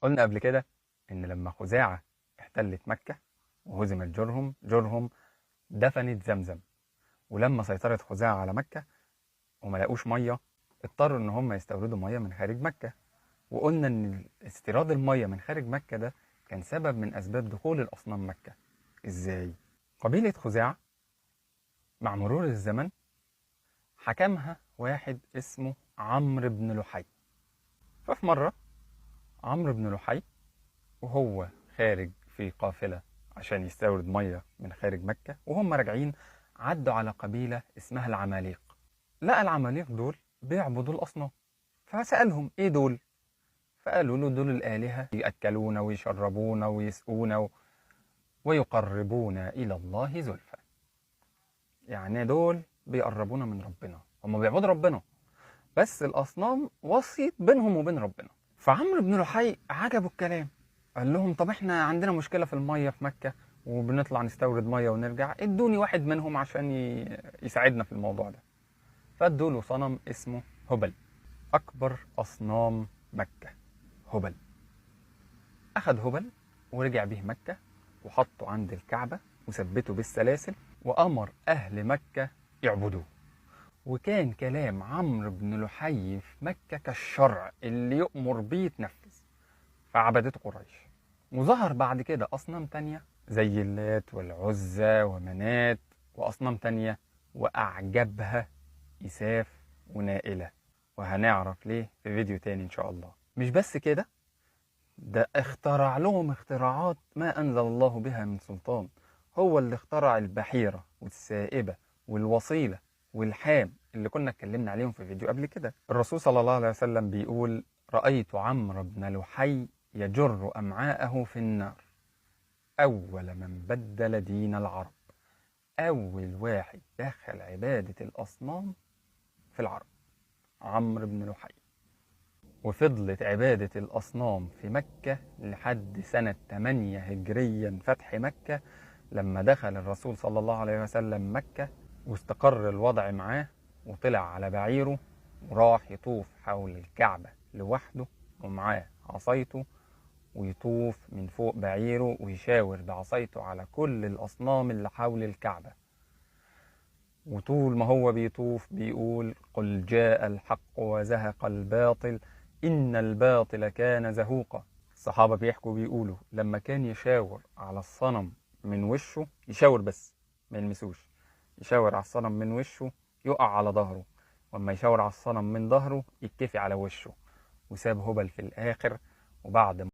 قلنا قبل كده إن لما خزاعة احتلت مكة وهزمت جرهم، جرهم دفنت زمزم. ولما سيطرت خزاعة على مكة وما لقوش مية، اضطروا إن هم يستوردوا مية من خارج مكة. وقلنا إن استيراد المية من خارج مكة ده كان سبب من أسباب دخول الأصنام مكة. إزاي؟ قبيلة خزاعة مع مرور الزمن حكمها واحد اسمه عمرو بن لحي. ففي مرة عمرو بن لحي وهو خارج في قافلة عشان يستورد مية من خارج مكة، وهم راجعين عدوا على قبيلة اسمها العماليق. لقى العماليق دول بيعبدوا الأصنام، فسألهم إيه دول؟ فقالوا له دول الآلهة يأكلون ويشربون ويسقون ويقربون إلى الله زلفى. يعني دول بيقربونا من ربنا، هم بيعبدوا ربنا بس الأصنام وسيط بينهم وبين ربنا. فعمرو بن لحي عجبه الكلام، قال لهم طب احنا عندنا مشكلة في المية في مكة وبنطلع نستورد مية ونرجع، ادوني واحد منهم عشان يساعدنا في الموضوع ده. فادوا له صنم اسمه هبل، أكبر أصنام مكة هبل. أخذ هبل ورجع به مكة وحطه عند الكعبة وثبته بالسلاسل وأمر أهل مكة يعبدوه. وكان كلام عمرو بن لحي في مكة كالشرع اللي يؤمر بيه يتنفذ، فعبدته قريش. وظهر بعد كده أصنام تانية زي اللات والعزى ومنات وأصنام تانية، وأعجبها إساف ونائلة، وهنعرف ليه في فيديو تاني إن شاء الله. مش بس كده، ده اخترع لهم اختراعات ما أنزل الله بها من سلطان. هو اللي اخترع البحيرة والسائبة والوصيلة والحام اللي كنا اتكلمنا عليهم في فيديو قبل كده. الرسول صلى الله عليه وسلم بيقول رأيت عمرو بن لحي يجر أمعاءه في النار، أول من بدل دين العرب، أول واحد دخل عبادة الأصنام في العرب عمرو بن لحي. وفضلت عبادة الأصنام في مكة لحد سنة 8 هجريا فتح مكة، لما دخل الرسول صلى الله عليه وسلم مكة واستقر الوضع معاه، وطلع على بعيره وراح يطوف حول الكعبة لوحده ومعاه عصايته، ويطوف من فوق بعيره ويشاور بعصايته على كل الأصنام اللي حول الكعبة. وطول ما هو بيطوف بيقول قل جاء الحق وزهق الباطل إن الباطل كان زهوقا. الصحابة بيحكوا بيقولوا لما كان يشاور على الصنم من وشه، يشاور بس ما يلمسوش، يشاور على الصنم من وشه يقع على ظهره، واما يشاور على الصنم من ظهره يتكفي على وشه. وساب هبل في الآخر. وبعد